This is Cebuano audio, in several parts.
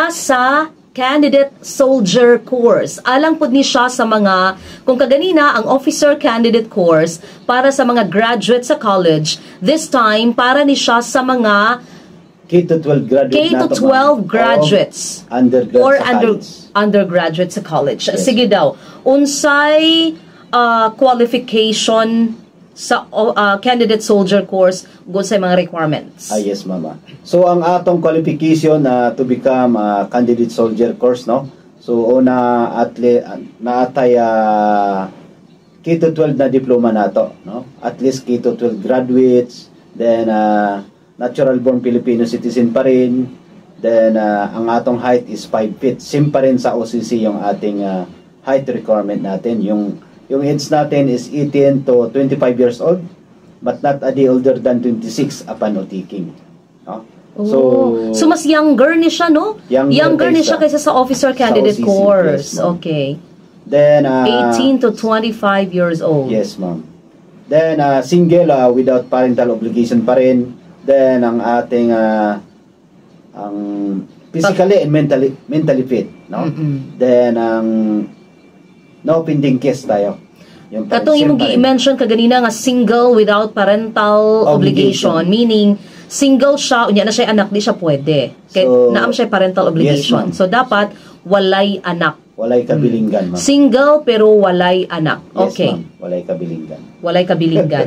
Para sa Candidate Soldier Course. Alang pud ni siya sa mga, kung kaganina, ang Officer Candidate Course para sa mga graduate sa college, this time, para ni siya sa mga K to 12 graduate K to na to, 12 ma'am. Graduates. O undergrad or sa college. Undergraduate sa college. Yes. Sige daw. Unsay qualification sa Candidate Soldier Course ug sa mga requirements? Ah, yes, mama. So, ang atong qualification na to become a Candidate Soldier Course, no? So, una, atle, naatay K to 12 na diploma nato, no? At least K to 12 graduates, then natural born Filipino citizen pa rin, then ang atong height is 5 feet. Same pa rin sa OCC yung ating height requirement natin. Yung age natin is 18 to 25 years old, but not a day older than 26 upon oath-taking. No? So, so mas younger ni siya, no? Younger ni siya kaysa sa Officer Candidate sa OCC, Course. Yes, ma'am. Then, 18 to 25 years old. Yes, ma'am. Then, single without parental obligation pa rin. Then, ang ating ang physically and mentally fit, no? Then, ang no pending case tayo. Yung Katong same imong pa rin. gi-mention kaganina nga single without parental obligation, obligation. Meaning single siya, unya na siya anak, di siya pwede. Kay So, naa man siya parental obligation. Yes, ma'am. So dapat walay anak. Walay kabilinggan, ma'am. Single pero walay anak. Yes, ma'am. Walay kabilinggan. Walay kabilinggan.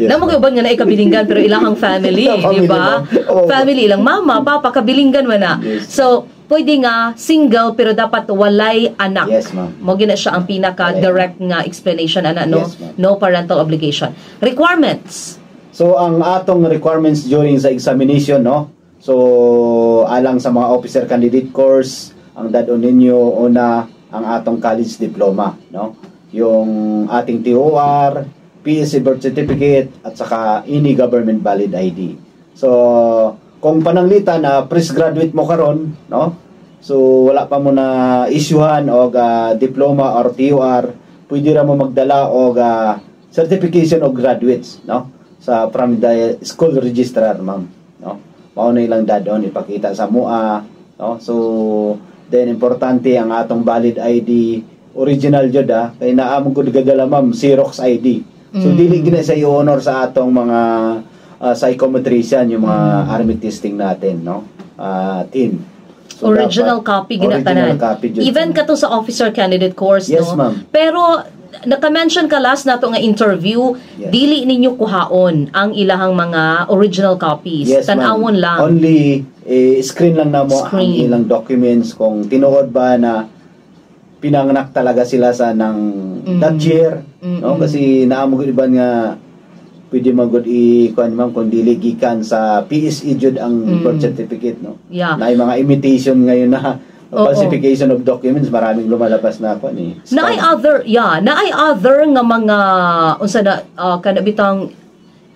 Yes, Naa mo ma'am. Uban nga naay kabilinggan pero ilahang family, Family, di ba? Ma'am. Oo. Family ilang mama, papa, kabilinggan man na. Yes. So, pwede nga single pero dapat walay anak. Yes, ma'am. Mao gina siya ang pinaka direct nga explanation ana, no? Yes, ma'am. No parental obligation. Requirements. So ang atong requirements during sa examination, no? So alang sa mga Officer Candidate Course, ang dad-on ninyo una ang atong college diploma, no? Yung ating TOR, PSA birth certificate at saka any government valid ID. So kung pananglitan na fresh graduate mo karon, no? So wala pa mo na isyuhan og diploma or TOR, pwede ra mo magdala og certification of graduates, no? Sa from the school registrar, ma'am, no? Mao na ilang dad-on ipakita sa MUA, no? So then importante ang atong valid ID, original jud ah, kay naa mo gud gadala, ma'am, Xerox ID. So dili gina sa i-honor sa atong mga psychometrician, yung mga army testing natin, no? Team. So, Original dapat copy gina original tanan. Copy jud. Even kato sa Officer Candidate Course, Yes, no? ma'am. Pero naka-mention ka last nato nga interview, dili ninyo kuhaon ang ilahang mga original copies. Yes, ma'am. Tan-awon lang. Only screen lang namo ang Screen. Ilang documents kung tinuod ba na pinanganak talaga sila sa ng that year, no? Kasi naa mo gud iban nga pwede man gud i kuan, ma'am, kung dili gikan sa PSE jud ang birth certificate, no? Na mga imitation ngayon na falsification of documents, maraming lumalabas na kuan eh. Naay other, yeah, naay other nga mga unsa na kana bitang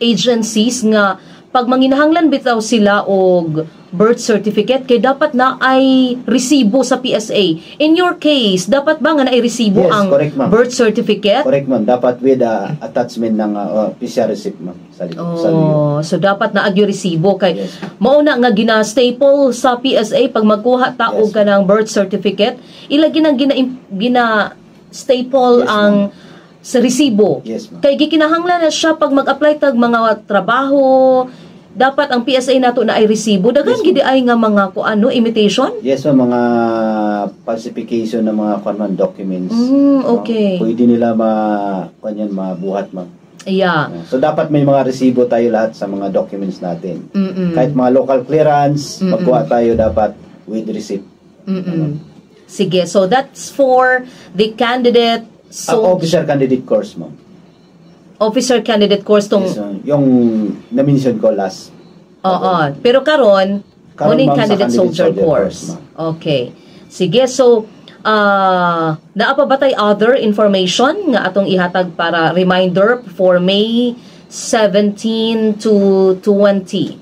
agencies nga pag manginahanglan bitaw sila og birth certificate kay dapat na ay resibo sa PSA. In your case, dapat ba nga naay resibo Yes, ang correct, ma'am. Birth certificate? Correct, ma'am, dapat with attachment ng PCR receipt, ma'am, sa likod, sa liyo. Oh, so dapat na agyo resibo kay mao na nga gina-staple sa PSA pag magkuha ta og kanang birth certificate, ila ginang gina, gina staple ang sa resibo. Yes, ma'am. Kay gikinahanglan na siya pag mag-apply tag mga trabaho, dapat ang PSA nato na ay resibo. Daghan Yes, gid ay nga mga kuan, no, imitation. Yes, ma'am, mga falsification ng mga kuan man documents. No? Pwede nila ma kuan yan, mabuhat, ma'am. So dapat may mga resibo tayo lahat sa mga documents natin. Kahit mga local clearance, magkuha tayo dapat with receipt. Sige, so that's for the candidate Ang so Officer Candidate Course, ma'am. Officer Candidate Course tong Yes, ma'am. Yung na-mention ko last. Oo. Pero karon, Karon, muning ma'am, sa Candidate Candidate Soldier Soldier Course. Course, ma'am. Okay. Sige, so naa pa ba tay other information nga atong ihatag para reminder for May 17 to 20?